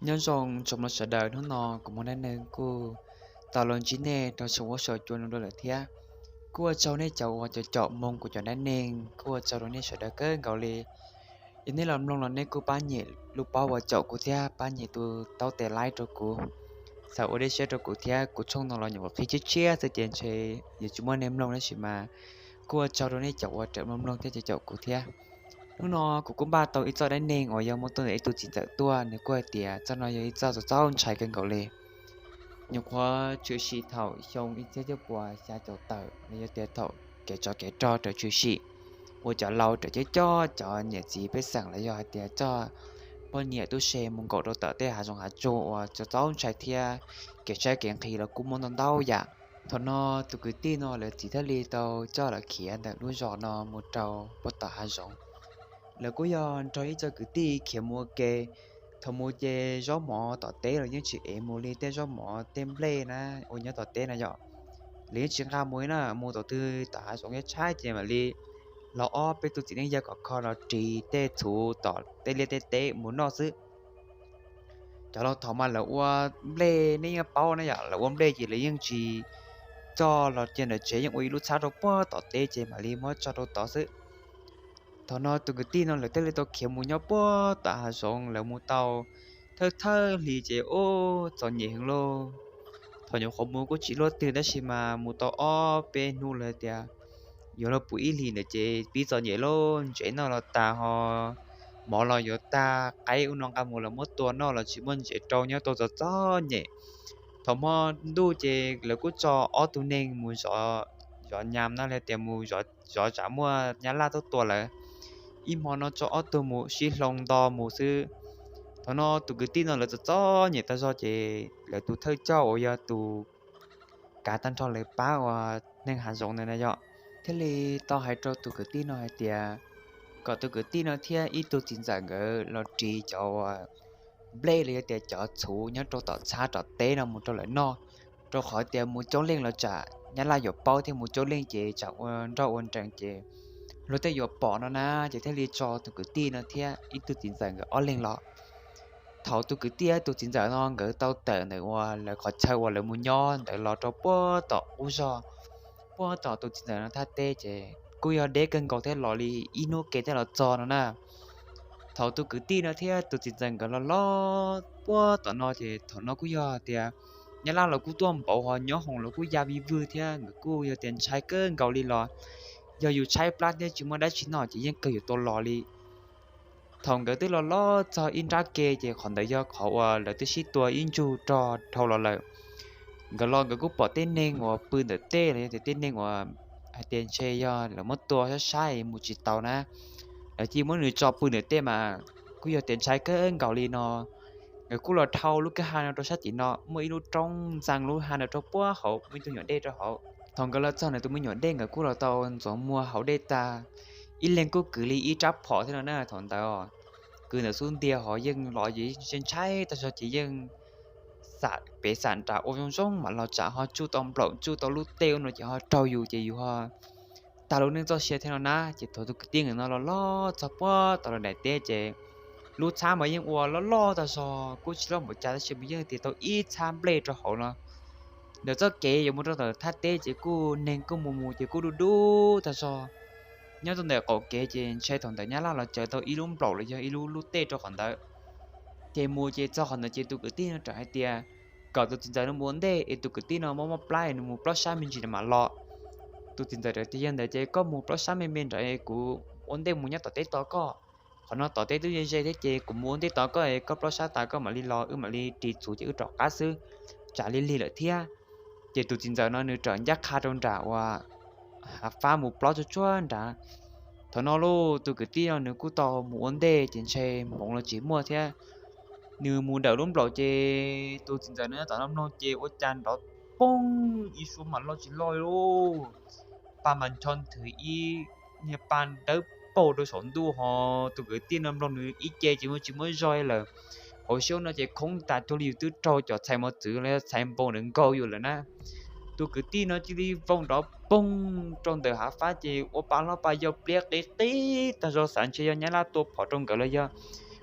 Nyob zoo tsoom mloog sawv daws, hnub no kuv Hmoob Dab Neeg kuj tau los ntsib nej rau saum huab saum cua no dua lawm thiab. Kuj ua tsaug nej cov uas caum caum mloog kuv cov dab neeg, kuj ua tsaug rau nej sawv daws kawg nkaus li. Yog nej los mloog los nej kuj pab nyem lub pob uas caum kuv thiab pab nyem tus taub tes like rau kuv, txhawm ua dej siab rau kuv thiab. Kuv tshooj no los nyuam qhuav qhib tshiab tshiab xwb ces ntshe yuav tsis muaj neeg mloog tab sis mas kuj ua tsaug rau nej cov uas rawm mloog mloog thiab caum caum kuv thiab. Hnub no kuv kuj npaj tau ib txoj dab neeg uas yog muaj tuaj ntawm ib tug txiv ntxawm tuaj, nws kuj hais tias txoj no yog ib txoj txaus txaus ntshai kawg nkaus li. Nyuam qhuav tshwm sim thaum xyoo ib txhiab cuaj puas xya caum tawm los yog tias thaum kev tsov kev rog raws tshwm sim, uas cov laus raws coj coj cov niam txiv pej xeem los yog hais tias coj poj niam tub se mus nkaum rau tom tej hav zoov hav tsuag uas txaus txaus ntshai thiab kev tshaib kev nqhis los kuj muaj ntau ntau yam. Thaum no tus kwv tij no lawv txiv thiaj li tau coj lawv khiav ntawm lub zos no mus rau puag tom hav zoov. Lawv kuj yog nrog ib co kwv tij khiav mus ua ke. Thaum mus ces zaub mov tom teb los yeej tsis ev mus li tej zaub mov tej nplej na uas nyob tom teb na yom. Lawv yeej tsis nqa mus li na, mus tom twg tom hav zoov yuav tshaib ces mam li los ob peb tug txiv neej yawg khov kho los ris tej txhuv tom tej liaj tej teb mus noj xwb. Cov laus thaum mas lawv ua nplej nej yeej paub na yom, lawv ua nplej ces lawv yeej tsis coj los cia ntawm tsev, yeej ua ib lub txhab rau puag tom teb ces mam li muab tso rau tod xwb. Thaum no tus kwv tij no lawv thiaj li tau khiav mus nyob puag tom hav zoov, lawv mus tau thawj thawj hlis ces ub txom nyem heev lauj. Thaum nyuam qhuav mus kuj tsis luaj twg tab sis mas mus tau ob peb hnub lawm tias yuav luag pum ib hlis ntawd ces pib txom nyem lauj, ntsev noj los tas ho mov los yuav tag, qaib ub no nqa mus los muab tua noj los tsis muaj ntsev rau, nyob tau txom txom nyem. Thaum hmo ntuj ces lawv kuj tso ob tug neeg mus zov nyas na, los tias mus zov zam muaj nyab laj tuaj tua lawm. Ib hmo no tso ob tug mus sib hloov nto mus xwb. Thaum no tus kwv tij no lawv txom txom nyem tag zog ces lawv tus thawj coj uas yog tus kav tag nrho lawv pab uas neeg hav zoov ntawd na yom, thiaj li tau hais rau tus kwv tij no hais tias kom tus kwv tij no thiab ib tug txiv ntxawm nkawd los ris cov uas nplej los yog tias cov txhuv nyob rau tom txhab tom teb no mus rau lawv noj, rau qhov tias mus coob leej los tsam nyab laj yuav paub thiab mus coob leej ces tsam ua nroj ua nrees ces luag tej yuav pom no na, ces thiaj li tso tus kwv tij no thiab ib tug txiv ntxawm nkawd ob leeg los. Thaum tus kwv tij tus txiv ntxawm no nkawd tau tawm ntawm uas lawv qhov chaw uas lawv mus nyob ntawd los rau puag tom qub zog, puag tom tus txiv ntxawm no thaj teb ces kuj yog deb kawg nkaus thiab los li ib hnub kev thiaj los txog no na. Thaum tus kwv tij no thiab tus txiv ntxawm nkawd los los puag tom no ces thaum no kuj yog tias nyab laj los kuj tuaj npaum ho nyob hoom los kuj ya vij vwg thiab nkawd kuj yog tias ntshai kawg nkaus li los yog yus tshaib plab thiab tsis muaj dab tsi noj ces yeej kawg yuav tau los li. Thaum nkawd twb los los txog ib nrab ke ces qhov ntawd yog qhov uas lawv twb sib tua ib ntsug rog dhau los lawm. Nkawd los nkawd kuj pom tej neeg uas pw ntawm tej los yog tias tej neeg uas hais tias ntshe yog lawv muab tua sab sab mus tsis tau na, lawv cia muab nws tso pw ntawm tej mas kuj yog tias ntshai kawg nkaus li no. Nkawd kuj los dhau lub kwj ha no rau sab tim no, muaj ib lub roob ntxeev lub ha no rau puag hauv, muaj ib tug nyuam dej rau hauv. Thaum nkawd los txog ntawm tus me nyuam dej nkawd kuj los tau ntxuav muag haus dej tag, ib leeg kuj kwv li ib rab phom thiab no na. Thaum ntawd kwv ntawm xub ntiag ho yeej los yeej ntshai tag zog ces yeej xam pem xam nram ua zoo zoo mam los tsam ho tsuj tau nplaum tsuj tau lub tej ub no ces ho raug yus ces yus ho tag lub neej txoj sia thiab no na. Ces thaum tus kwv tij nkawd no los los txog puag tom lawv daim teb ces lub txhab mas yeej ua loj loj tag zog kuj tsis loj npaum cas tab sis mas yeej tias tau ib txhab nplej rau hauv no. Ntawm txoj kev yuav mus rau ntawm thaj teb ces kuj neeg kuj mus mus ces kuj dub dub tag zog. Nyob rau ntawm qaum kev ces ntshai thaum ntawd nyab laj los caws tau ib lub nplaum los yog ib lub lub tej rau qhov ntawd. Ces mus ces txog qhov ntawd ces tus kwv tij no txawm hais tias kom tus txiv ntxawm no mus ua ntej es tus kwv tij no mob mob plab es nws mus plob sab me ntsis mam los. Tus txiv ntxawm txawm tias yog ntawd ces koj mus plob sab me me nrad es kuv ua ntej mus nyob tom teb tos koj. Qhov no tom teb twb ze ze thiab ces kuv mus ua ntej tos koj es koj plob sab tas koj mam li los wb mam li ris txhuv ces wb rov qab xwb, tsam li lig lawm thiab. Ces tus txiv ntxawm no nws rawm ncaj qha rau nram uas hav fab mus plob tsuag tsuag nrad. Thaum no lauj tus kwv tij no nws kuj tau mus ua ntej ces ntshe hmoov los tsis muaj thiab. Nws mus dawm lub nplaum ces tus txiv ntxawm no tom no mloog ces ua cas nrov poog ib suab mas loj tsis loj li lauj, pa mas ncho nthwv ib niag pa dawb paug rau saum ntuj ho tus kwv tij no mloog nws ib ce ces muaj tsis muaj zog lawm. Hauv siab no ces khoob tas cuag li yus twb raug cov txhais mos txwv los yog txhais npoo ntawd nkaug yus lawm na. Tus kwv tij no cia li vau nrov poog rau ntawm hav fab ces ua pa hlob pa yau pliab qib qib tag zog xav ntshe yog nyab laj tua phom rau nkawd los yog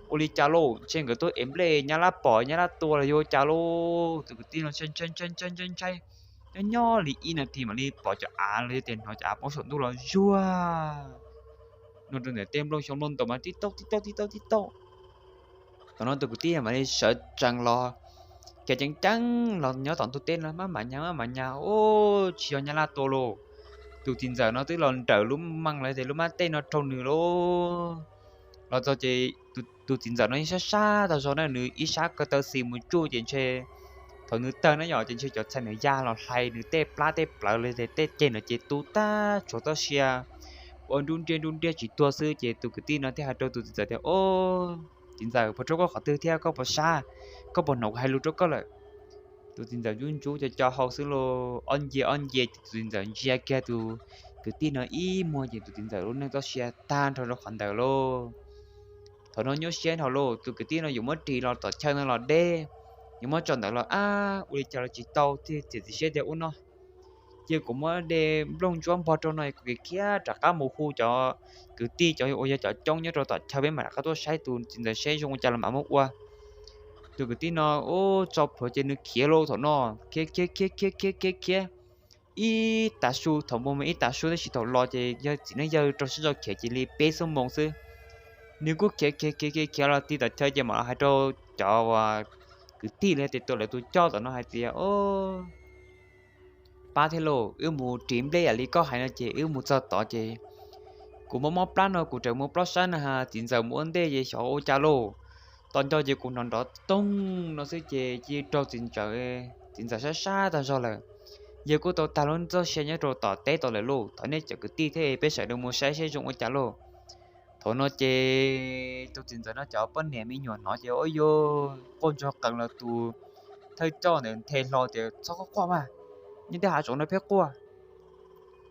Ua li cas lauj, ntshe nkawd tuaj ev nplej, nyab laj pom nyab laj tua los yuav ua cas lauj? Tus kwv tij no ntshai ntshai ntshai ntshai ntshai, nyob nyob li ib nas this mam li pom cov av los yog tias hnov cov av poob saum ntuj los zuag no rau ntawm tej nplooj xyoob nplooj ntoo mas tib taug tib taug tib taug tib taug. Thaum no tus kwv tij mam li sawv tsees los, khiav ceev ceev los nyob tom ntug teb no maj mam nyas maj mam nyas, ub, tsis yog nyab laj tua lauj. Tus txiv ntxawm no twb los nrawm lub meej los tias lub mab tej no rau nws lauj. Los txog ces tus txiv ntxawm no yeej sab sab tag zog na, nws ib sab ko taw xis mus tsuj ces ntshe thaum nws tawg na yom ces ntshe cov txhais nws ya los hlais nws tej plab tej plawv los tej ceg no ces tu tag tshuav txoj sia ua nruj nriaj nruj nriaj tsis tuag xwb. Ces tus kwv tij no thiaj hais rau tus txiv ntxawm tias, Au, txiv ntxawm, puas raug koj qhov twg thiab koj puas sab, koj puas hnov kuv hais lus rau koj lawm? Tus txiv ntxawm ntsuj ntsuj co co hau xwb los ob nce ob nce ces tus txiv ntxawm ntsia kiag tus kwv tij no ib muag ces tus txiv ntxawm lub neej txoj sia tag nrho rau qhov ntawd lauj. Thaum no nyuaj siab dhau lauj, tus kwv tij no yuav muab ris los tom chaw no los deb, yuav muab tso ntawd los ab ua li cas los tsis tau thiab txiav txim siab tias ua no ces kuv muab de nplooj ntsuab npog rau no kuv khiav rov qab mus hu cov kwv tij cov uas yog cov coob nyob rau tom chaw peb mam rov qab tuaj saib tus txiv ntxawm seb zoo ua cas los mam muab ua. Tus kwv tij no ub tso plhuav ces nws khiav lauj, thaum no khiav khiav khiav khiav khiav khiav khiav ib tav su, thaum mus mas ib tav su tab sis thaum los ces yog txiv neej yawg rau siab zog khiav cia li peb xuab moos xwb. Nws kuj khiav khiav khiav khiav khiav los ti tom chaw ces mam los hais rau cov uas kwv tij los yog tias tus lawv tus coj tom no hais tias, Pab thiab lauj, wb mus ris nplej yam li koj hais no ces wb mus txog tod ces kuv mob mob plab no kuv tseem mus plob sab na, txiv ntxawm mus ua ntej ces xyov ua cas lauj, tos nco ces kuv hnov nrov toog no xwb ces cia li raug txiv ntxawm, txiv ntxawm sab sab tag zog lawm. Yawg kuj tau tag lub txoj sia nyob rau tom teb tod lawm lauj, thov nej cov kwv tij thiab peb sawv daws mus saib seb zoo ua cas lauj. Thaum no ces tus txiv ntxawm no cov poj niam me nyuam hnov ces ua yog quaj ntsoog qees los tus thawj coj ntawd nthe hlo tias, Txhob quaj quaj mas, nyob tej hav zoov no peb quaj,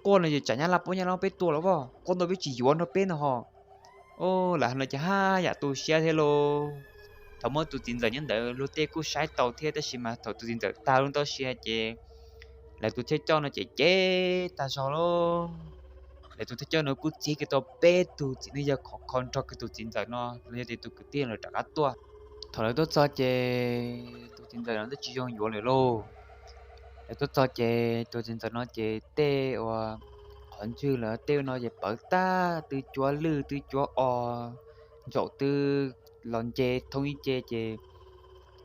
quaj no ces tsam nyab laj poob nyab laj peb tua los as, quaj ntau peb tsis yuav nrog peb no ho. Lawv hais no ces haj yam tu siab thiab lauj. Thaum muaj tus txiv ntxawm nyob ntawd luag tej kuj saib tau thiab tab sis mas thaum tus txiv ntxawm tag lub txoj sia ces lawv tus thawj coj no ces cem tag zog lauj. Lawv tus thawj coj no kuj txib kiag tau peb tug txiv neej yawg khov kho nrog kiag tus txiv ntxawm no los yog tias tus kwv tij lawv rov qab tuaj. Thaum lawv tuaj txog ces tus txiv ntxawm no twb tsis zoo yuav lawm lauj. Lawv tuaj txog ces tus txiv ntxawm no ces tej uas qhov ntswg lawm tej no ces pawv tag, twb cuab lwj twb cuab os, ntsaum twb los nce thoob ib ce ces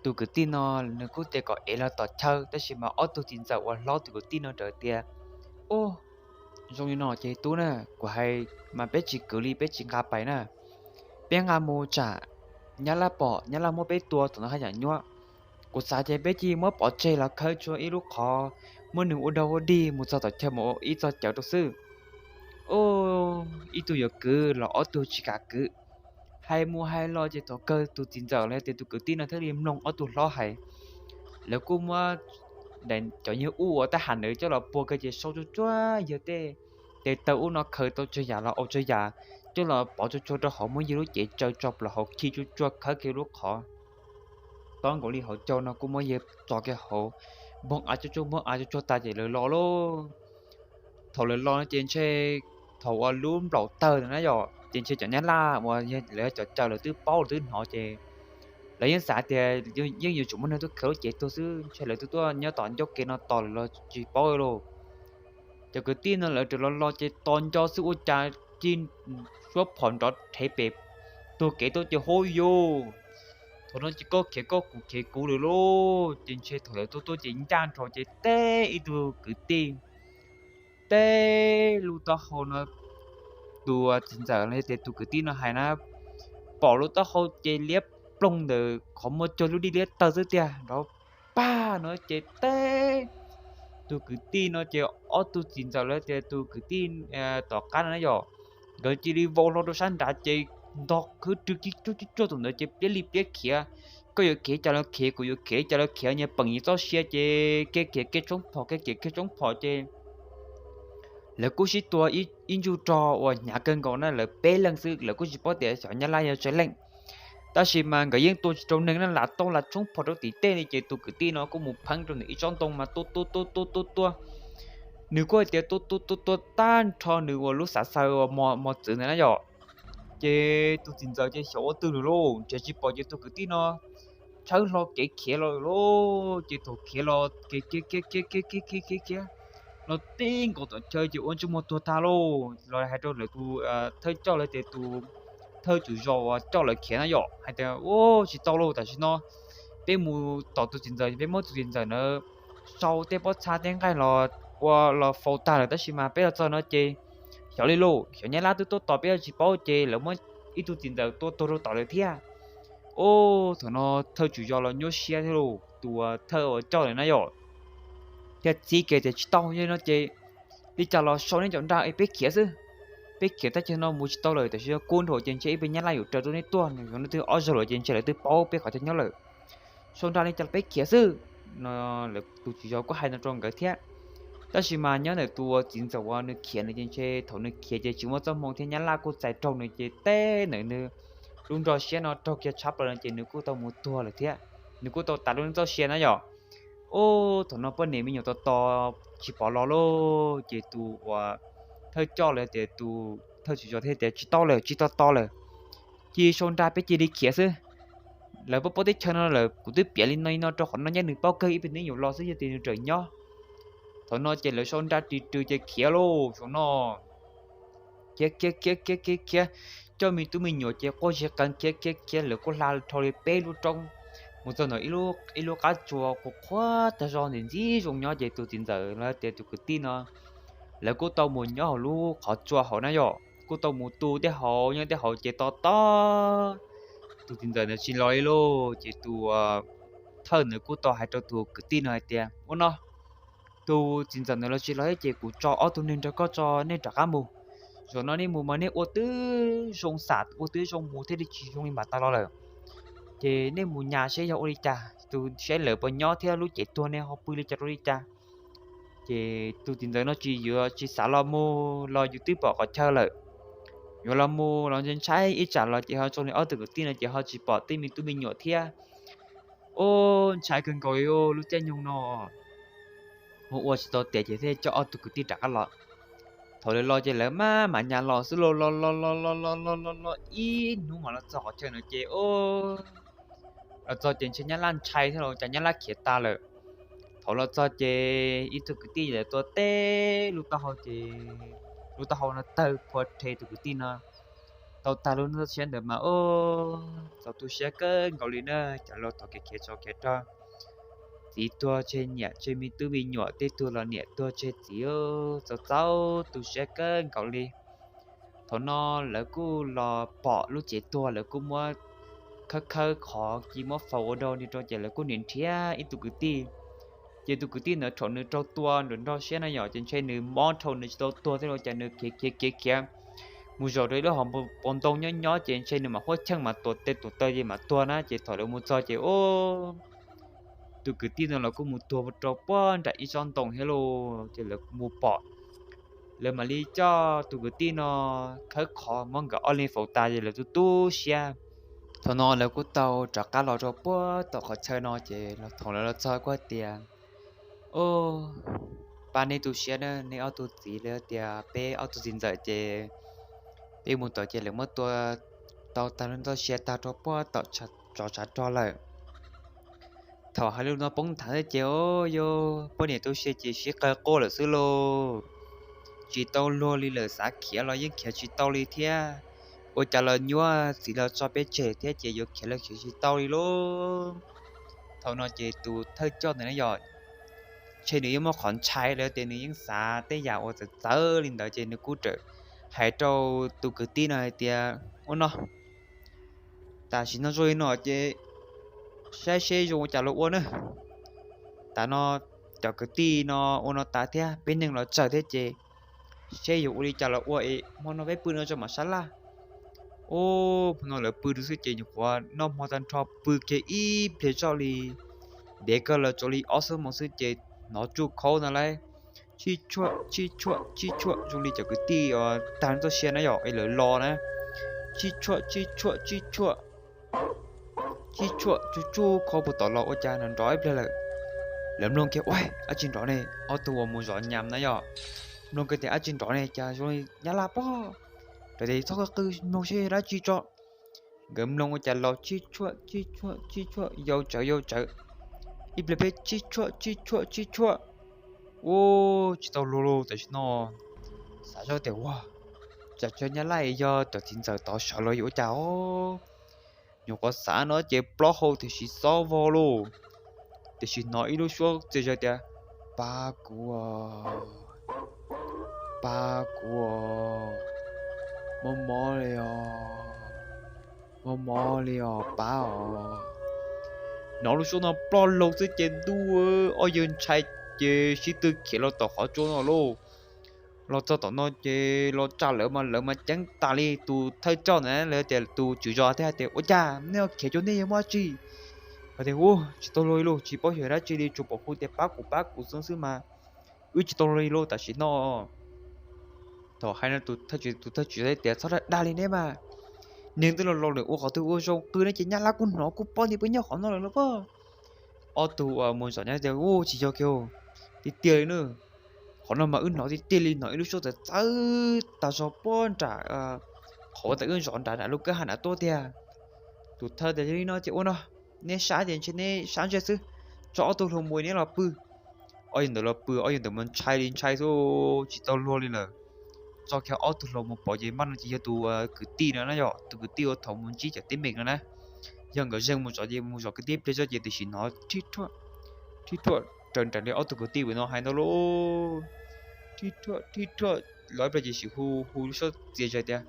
tus kwv tij no nws kuj tias kom ev los tom chaw tab sis mas ob tug txiv ntxawm uas hlob tus kwv tij no raws tias, Ub, zoo li no ces tub na, kuv hais mas peb tsis kwv li peb tsis nqa pais na, peb nqa mus tsam nyab laj pom nyab laj muab peb tua thaum no haj yam nyuaj. Kuv xav ces peb cia li muab pov tseg los khawb tsua ib lub qhov, muab nws ua dog ua dig mus txog tom chaw mus ua ib txog cawv rau xwb. Ub, ib tug yuav kwv los ob tug tsis kam kwv. Hais mus hais los ces thaum kawg tus txiv ntxawm los yog tias tus kwv tij no thiaj li mloog ob tug hlob hais. Lawv kuj muab cov nyuag ub uas tab ham ntawd coj los puag kawg ces sau tsuag tsuag yawg tej tes taw ub no khaws tau tsawg yam los ua tsawg yam, coj los pov tsuag tsuag rau hauv, muab yawg lub cev tsaws tso plaws hauv khi tsuag tsuag khawb kiag lub qhov. Tob nkaus li hauv caug no kuj muab yawg tso kiag hauv, npog av tsuag tsuag npog av tsuag tsuag tas ces lawv los lauj. Thaum lawv los no ces ntshe thaum uas lub nplaum tawg na yom ces ntshe cov nyab laj uas lawv cov caw lawv twb paub lawv twb hnov ces lawv yeej xav tias yeej yuav tsum muaj neeg tuaj khaws lub cev tuag xwb, ntshe lawv twb tuaj nyob tom ncauj kev no tos lawm los tsis paub lauj. Cov kwv tij no lawv raws los los ces tos nco xwb ua cas ci suab phom nrov rhev pem tuag kev tuaj ces hauj yus. Thaum no ces koj khiav koj kuv khiav kuv lawm lauj, ces ntshe thaum lawv tuaj tuaj ces ncaj nrho ces teb ib tug kwv tij teb lub taub hau no. Tus txiv ntxawm los yog tias tus kwv tij no hais na, pom lub taub hau ces liab ploog ntawm qhov muaj cuag lub dij liab tawg xwb tiag nrov pag no ces teb tus kwv tij no ces ob tug txiv ntxawm los tias tus kwv tij tom qab no na yom, nkawd cia li vau hlo rau sab nrad ces ntog khwb rwg kib tsuag kib tsuag tus ntawd ces pliab li pliab khiav. Koj yuav khiav cas los khiav, kuv yuav khiav cas los khiav, nyias peem nyias txoj sia ces kev khiav kev tshoob phom kev khiav kev tshoob phom ces lawv kuj sib tua ib ntsuj rog uas hnyav kawg nkaus na, lawv peb leeg xwb lawv kuj tsis paub tias xyov nyab laj yog tsawg leej. Tab sis mas nkawd yeej tua tsis rau neeg na, lam tau lam tshoob phom rau tim tej li ces tus kwv tij no kuj mus pheeb rau ntawm ib tsob ntoo mas tua tua tua tua tua tua. Nws kuj hais tias tua tua tua tua tag nrho nws uas lub xav xaws uas mos txwv ntawd na yom. Ces tus txiv ntxawm ces xyov ua twg lawm lauj, nrhiav tsis pom ces tus kwv tij no tshawb hlo kev khiav los lawm lauj. Ces thaum khiav los kev khiav khiav khiav khiav khiav khiav los tib nkaus tom chaw ces ua ntsej muag tuag tag lauj. Los hais rau lawv tus thawj coj lawv tias tus thawj tswm zos uas coj lawv khiav na yom, hais tias, Ua tsis tau lauj, tam sim no peb mus tom tus txiv ntxawm, peb muab tus txiv ntxawm na sau tej pob txha tej nqaij los ua los faus tag lawm, tab sis mas peb los txog no ces xyov li lauj, xyov nyab laj twb tuaj tos peb los tsis paub ces lawv muab ib tug txiv ntxawm tua tuag rau tom lawm thiab. Ua thaum no thawj tswm zos los nyuaj siab thiab lauj, tus thawj uas coj lawv na yom, thiaj txib kiag tias, Tsis tau li no ces li cas los sau nej cov nra es peb khiav xwb. Peb khiav tab sis no mus tsis tau lawm, tam sim no kub nrho ces ntshe ib pab nyab laj yuav raws rau nej tuaj, nws twb ob zaug lawm ces ntshe lawv twb paub peb qhov chaw nyob lawm. Sau nra li cas los peb khiav xwb. No lawv tus tswv zos kuj hais no rau nkawd thiab. Tab sis mas nyob ntawm tus txiv ntxawm uas nws khiav nws ces ntshe thaum nws khiav ces tsis muaj txoj hmoo thiab nyab laj kuj txais raug nws ces teb ntawm nws lub nrog siab no raug kiag tshab plaws no ces nws kuj tau mus tuag lawm thiab, nws kuj tau tas lub neej txoj sia na yom. Ua thaum no poj niam me nyuam tos tos tsis pom los lauj, ces tus uas thawj coj lawv tias, tus thawj tswm zos thiaj tias, Tsis tau lawm, tsis tau tos lawm, cia sau nra peb cia li khiav xwb. Lawv paub paub teb chaws no lawm, kuv twb piav li no li no rau qhov no nyab nws paub kawg, ib pliag nws yuav los xwb yog tias nws tseem nyob. Thaum no ces lawv sau nra ris rws ces khiav lauj, saum no khiav khiav khiav khiav khiav khiav, coj me tub me nyuam ces quaj zig qees khiav khiav khiav, lawv kuj hla dhau li peb lub roob mus txog ntawm ib lub qab tsua qhuav qhuav tag zog ntxim ntxim zoo nyob ces tus txiv ntxawm los tias tus kwv tij no lawv kuj tau mus nyob hauv lub qhov tsua hauv na yom, kuj tau mus tu tej hauv nyob tej hauv ces to to tus txiv ntxawm ntawd tsis los li lauj. Ces tus thawj ntawd kuj tau hais rau tus kwv tij no hais tias, Ua no, tus txiv ntxawm ntawd los tsis los thiab ces kuv tso ob tug neeg nrog koj tso nej rov qab mus. Zaum no nej mus mas nej ua twb zoo xam ua twb zoo mus thiaj li tsis zoo li npam tas los lawm. Ces nej mus nyas seb yog ua li cas, tus saib lawv puas nyob thiab lub cev tuag nej ho pw li cas rau li cas. Ces tus txiv ntxawm no tsis yuav tsis xav los mus los yus twb pom qhov chaw lawm. Yuav los mus los ntshai ntshai ib tsam los ces ho zoo li ob tug kwv tij no ces ho tsis pom tej me tub me nyuam thiab. Ua ntshai kawg nkaus li lub caij nyoog no. Ua ua tsis tau tiav ces thiaj coj ob tug kwv tij rov qab los. Thaum lawv los ces lawv maj mam nyas los xwb los los los los los los los los los ib hnub mas los txog qhov chaw no ces los txog ces ntshe nyab laj ntshai thiab los cas nyab laj khiav tas lawm. Thaum los txog ces ib tug kwv tij lawv tua teb lub taub hau ces lub taub hau no tawg phua rhe tus kwv tij no tau tag lub neej txoj sia ntawd mas ua txaus tu siab kawg nkaus li na. Cas los thaum kev khiav tso khiav rog, txiv tuag tseg niam tseg me tub me nyuam, tej tug los niam tuag tseg txiv, txaus txaus tu siab kawg nkaus li. Thaum no lawv kuj los pom lub cev tuag, lawv kuj muab khawb khawb qhov ci muab faus ua dau ni rau ces lawv kuj niam nrhiav ib tug kwv tij. Ces tus kwv tij ntawd thaum nws raug tua nram nrog siab na yom ces ntshe nws mob dhau nws tsis tau tuag thiab los cas nws khiav khiav khiav khiav mus zaum rau ib lub hauv paus ntoo nyob nyob ces ntshe nws mam huab cheej mas tuam tes tuam taw ces mam tuag na. Ces thaum lawv mus txog ces tus kwv tij no los kuj mus tuag rau puag nram ib tsob ntoo thiab lauj. Ces lawv mus pom, lawv mam li coj tus kwv tij no khawb qhov muab nkawd ob leeg faus tas ces lawv tu tu siab. Thaum no lawv kuj tau rov qab los rau puag tom qhov chaw no ces thaum lawv los txog kuj hais tias, Ua, pab neb tu siab na, neb ob tug txiv, lawv tias peb ob tug txiv ntxawm ces peb mus tom ces lawv muab tua tau tag lub neej txoj sia tag rau puag tom tsov tshav rog lawm. Thaum hais lus no poob nthav xwb ces, ua, yog poj niam tu siab ces sib qawg quaj lawm xwb lauj. Tsis tau luag li lawm, xav khiav los yeej khiav tsis tau li thiab. Ua cas los nyuaj, txiv los tso peb tseg thiab ces yuav khiav los khiav tsis tau li lauj. Thaum no ces tus thawj coj ntawd na yom, ntshe nws yeej muaj qhov ntshai lawm tias nws yeej xav tej yam uas txawv txawv li ntawd ces nws kuj txawm hais rau tus kwv tij no hais tias, Ua no, tam sim no zoo li no ces saib seb zoo ua cas los ua na. Tam no cov kwv tij no ua no tas thiab, peb neeg los tsawg thiab ces seb yuav ua li cas los ua es hmo no peb pw no tso mam sab laj. Ua, hmo no lawv pw rau xwb ces nyuam qhuav noj hmo tag nrho pw kiag ib pliag zoj li, ntev kawg los tsuas li ob xuab moos xwb ces hnov tsuj khaub no lawm, tshij tshuaj tshij tshuaj tshij tshuaj zoo li cov kwv tij uas tag txoj sia na yom es lawv los na, tshij tshuaj tshij tshuaj tshij tshuaj tshij tshuaj tsuj tsuj khaub puag tom los ua cas nrov nrov ib pliag lawm. Lawv mloog kiag, Ua, dab tsi nrov ne? Ob tug uas mus zov nyas na yom, mloog kiag tias dab tsi nrov ne, cas zoo li nyab laj pob Lawv tias txhob qw, mloog saib yog dab tsi tso. Nkawd mloog ua cas los tsib tshuaj tsib tshuaj tsib tshuaj, yau tsawv yau tsawv, ib pliag peb tsib tshuaj tsib tshuaj tsib tshuaj. Ua tsis tau luag lauj. Tam sim no xav zoj tias ua, tsam tsawg nyab laj yog cov txiv ntxawm tod sawv los yuav ua cas os. Nyuam qhuav xav no ces plaub hau tiam sis xob vog lauj. Tiam sis hnov ib lub suab txias zaws tias, pab kuv, pab kuv, mob mob li os, mob mob li os, pab os. Hnov lub suab no ploj loo xwb ces ntuj, ob yawg ntshai ces sib tw khiav los tom qhov tsua no lauj. Los txog tom no ces los tsa lawv mas lawv mas ceeb tas li. Tus thawj coj ntawd, lawv tias tus tswv zos thiab hais tias ua cas nej yuav khiav cuag nej yog muaj dab tsi? Hais tias ua tsis tau luag li lauj, tsis paub yog dab tsi li, tsuas pom hu tias pab kuv pab kuv xwb xwb mas wb tsis tau luag li lauj tam sim no. Thaum hais no tus thawj tswv tias txhob dag li neb mas, neeg twb los laus lawm ua qhov twg ua zoo, qw no ces nyab laj kuj hnov kuj paub tias peb nyob qhov no lawm lauj pob. Ob tug uas mus zov nyab tias ua tsis yog kiag, tiag tiag li na. Qhov no mas wb hnov tiag tiag li, hnov ib lub suab txawv txawv tag zog puag nram qhov uas wb zov nram nram lub kwj ha nram tuaj tiag. Tus thawj tias yog li no ces ua no, neb sab ces ntshe neb sab ntsej xwb, tso ob tug hluas mus neb los pw. Ob yawg ntawd los pw, ob yawg ntawd mas ntshai li ntshai xwb, tsis tau luag li lawm. Tso kiag ob tug hluas mus pom ces npaj no ces yog tus kwv tij no na, yog tus kwv tij uas thaum mus ntsib cov teeb meem no na. Yog nkawd zeeg mus zov ces mus zov kwv tij ib pliag zoj ces tiam sis hnov rhib rhuaj raws nraim li ob tug kwv tij uas no hais ntau lauj. Rhib rhuaj rhib rhuaj los ib pliag ces sim hu hu lub suab txias zaws tias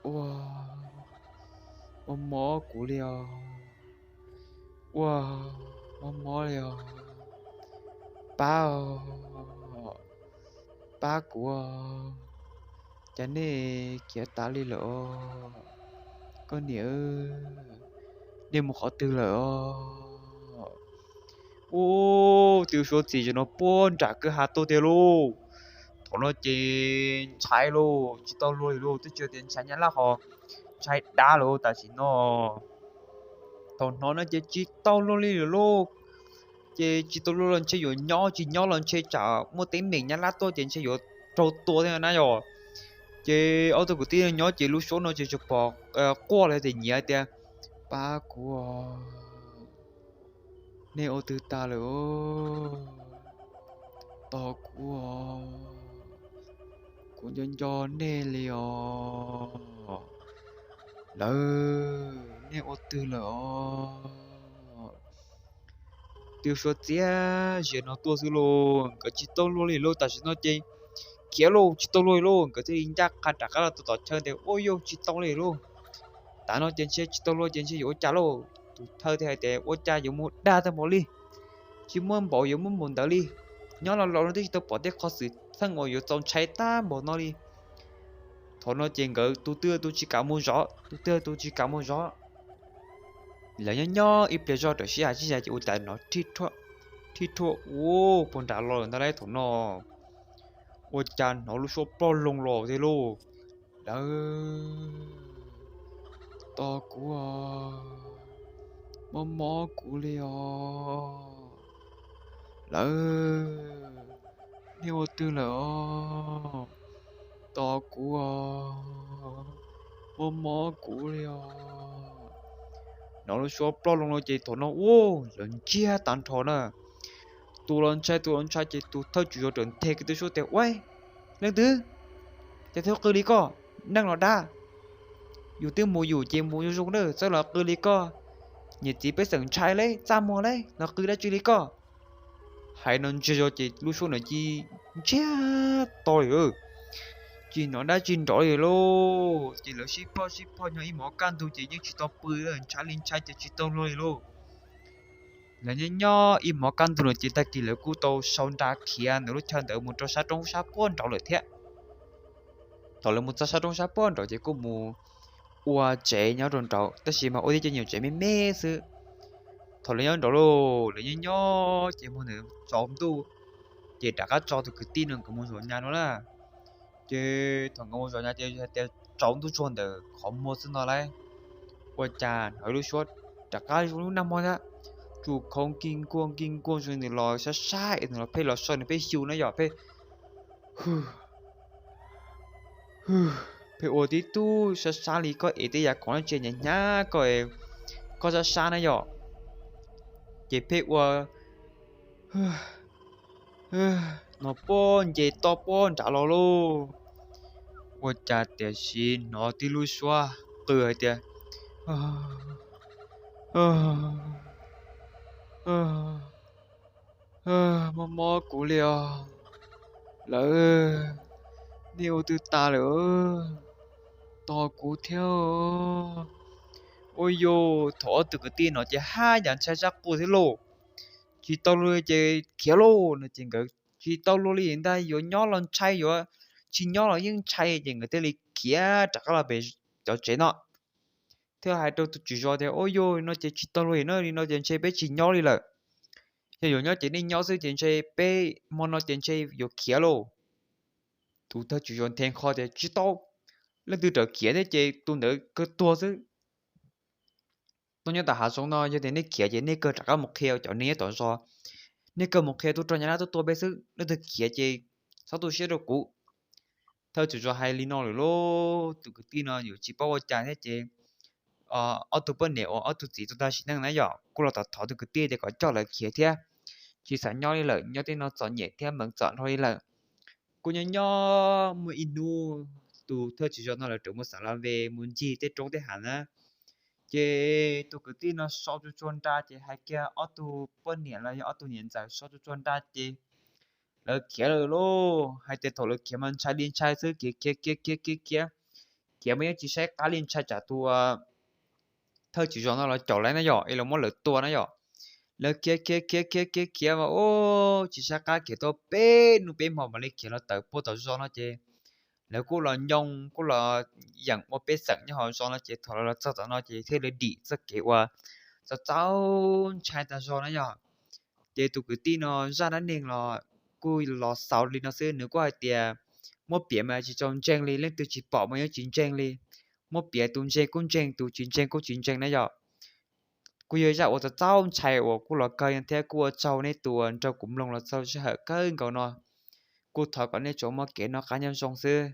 ua, mob mob kuv li os, ua, mob mob li os, pab os, pab kuv os. Cas nej khiav tas li lawm os, koj niam, nej mus qhov twg lawm os? Ua, twb suab txias zaws no puag nram kwj ha tuaj tiag lauj. Thaum no ces ntshai lauj, tsis tau luag li lauj, twb tsis tias ntshai nyab laj ho ntshai dab lawm tam sim no. Thaum hnov no ces tsis tau luag li lawm lauj. Ces tsis tau luag los ntshe yuav nyob, tsis nyob los ntshe tsam muaj teeb meem nyab laj tuaj ces ntshe yuav raug tua thiab na yom. Ces ob tug kwv tij nyob ces lub suab no ces tsuas pom quaj li tias nyiav tias pab kuv os, nej ua twg tas lawm os, tos kuv os, kuv nco nco nej li os, lawv, nej ua twg lawm os? Twb suab txias zaws no tuaj xwb lauj, nkawd tsis tau luag li lauj tam sim no ces khiav lauj, tsis tau luag li lauj, nkawd thiaj li ncaj qha rov qab los tom tom chaw tias ua yog tsis tau li lauj, tam no ces ntshe tsis tau luag ces ntshe yuav ua cas lauj? Tus thawj thiaj hais tias ua cas yuav mus dag tag npaum li, tsis muaj npaum yuav muaj npaum ntawd li, nyob los laus no twb tsis tau pom tej qhov xwm txheej uas yuav txaus ntshai tag npaum no li. Thaum no ces nkawd tus twg tus tsis kam mus zov, tus twg tus tsis kam mus zov. Lawv nyob nyob ib pliag zoj rau sij hawm sib zas ces ua cas hnov rhib rhuaj ua puag nram los lawm ntag lauj. Thaum no ua cas hnov lub suab ploj loo los tiag lauj, lawv, tos kuv os, mob mob kuv li os, lawv, nej ua twg lawm os? Tos kuv os, mob mob kuv li os. Hnov lub suab ploj loo no ces thaum no ua lawv ntsiag tag nrho na. Tus los ntshai tus los ntshai ces tus thawj tswv zos rawm nthe kiag tus suab tias ua, leej twg, cas thiaj qw li koj, neeg los dab, yus twb mus yus ces mus zoo zoo na, txawj los qw li koj, niam txiv pej xeem ntshai lauj, txaj muag lauj, los qw dab tsi li koj? Hais no ntsiag zog ces lub suab no cia li ntsiag to li, tsis hnov dab tsi nrov li lauj. Ces lawv sib phoj sib phoj nyob ib hmos kaj ntug ces yeej tsis tau pw, ntshai li ntshai ces tsis tau luag li lauj. Lawv nyob nyob ib hmos kaj ntug no ces tag kis lawv kuj tau sau nra khiav ntawm lub chaw ntawd mus rau sab roob sab puag nraud lawm thiab. Thaum lawv mus txog sab roob sab puag nraud ces kuj mus ua tsev nyob rau nraud, tab sis mas ua tib co nyuag tsev me me xwb. Thaum lawv nyob nraud lauj, lawv nyob nyob ces hmo ntawd tsaus ntuj, ces rov qab tso tus kwv tij no nkawd mus zov nyab no na. Ces thaum nkawd mus zov nyab ces hais tias tsaus ntuj tsuag ntawm qhov muag xwb no lauj, ua cas hnov ib lub suab rov qab zoo lub nag hmo thiab, tsuas khoov nkig nkuaj nkig nkuaj zoo nws los sab sab es nws los pheej los so nws pheej xyu na yom, pheej hwj hwj Pheej ua tib tug sab sab li koj ev tej yam khoom no tse hnyav hnyav koj, koj sab sab na yom. Ces pheej ua no puag nce toj puag nram los lauj. Ua cas tiam sis hnov tib lub suab qw hais tias, mob mob kuv li os. Lawv, nej ua twg tas lawm? Tos kuv thiab. Ua yog thaum ob tug kwv tij no ces haj yam ntshai sab quas thiab lauj. Tsis tau luag li ces khiav lauj no ces nkawd tsis tau luag li ntag, yuav nyob los ntshai, yuav tsis nyob los yeej ntshai, ces nkawd thiaj li khiav rov qab los pem cov tsev no. Thiaj hais rau tus tswv zos tias, ua yog no ces tsis tau luag li no, li no ces ntshe peb tsis nyob li lawm. Yog yuav nyob ces nej nyob xwb, ces ntshe peb hmo no ces ntshe yuav khiav lauj. Tus thawj tswv zos nthe qho tias, tsis tau, leej twg raws khiav thiab ces tus ntawd kawg tuag xwb. Tuaj nyob tom hav zoov no, yog tias nej khiav ces nej kawg rov qab mus qhia cov neeg nyob tom zos, nej kawg mus qhia tuaj rau nyab laj tuaj tua peb xwb, leej twg khiav ces txhob tu siab rau kuv. Thawj tswv zos hais li no lawm lauj, tus kwv tij no yuav tsis paub ua cas thiab ces ob tug poj niam uas ob tug txiv tau tag sim neej na yom, kuj los thov tus kwv tij tias kom coj lawv khiav thiab, tsis xav nyob li lawm, nyob tej no txom nyem thiab meem txom nrho li lawm. Kuj nyob nyob muaj ib hnub tus thawj tswv zos no lawv rov mus xav la ve mus ncig tej roob tej hav na, ces tus kwv tij no so tsuag tsuag nra ces hais kiag ob tug poj niam los yog ob tug niam ntxawm so tsuag tsuag nra ces lawv khiav lawm lauj. Hais tias thaum lawv khiav mas ntshai li ntshai xwb, khiav khiav khiav khiav khiav khiav, khiav mas yeej tsis saib qab li, ntshai tsam tus thawj tswv zos no los caum lawv na yom, es los muab lawv tua na yom. Lawv khiav khiav khiav khiav khiav khiav mas ub tsis saib qab khiav tau peb hnub peb hmo mam li khiav los tawm puag tom zos no ces lawv kuj los nyoo kuj los yeem ua pej xeem nyob hauv zos no ces thaum lawv los txog tom no ces thiaj li dim txoj kev uas txaus txaus ntshai tag zog na yom. Ces tus kwv tij no zaj dab neeg los kuj los xaus li no xwb, nws kuj hais tias muab piav mas tsis tau ntseeg li, leej twg tsis pom mas yeej tsis ntseeg li. Muab piav tus ntseeg kuj ntseeg, tus tsis ntseeg kuj tsis ntseeg na yom. Kuj yog zaj uas txaus txaus ntshai uas kuj los kawg thiab, kuj ua tsaug nej tus uas nrog kuv mloog los txog sij hawm kawg nkaus no. Kuj thov kom nej tsuas muaj kev noj qab nyob zoo xwb.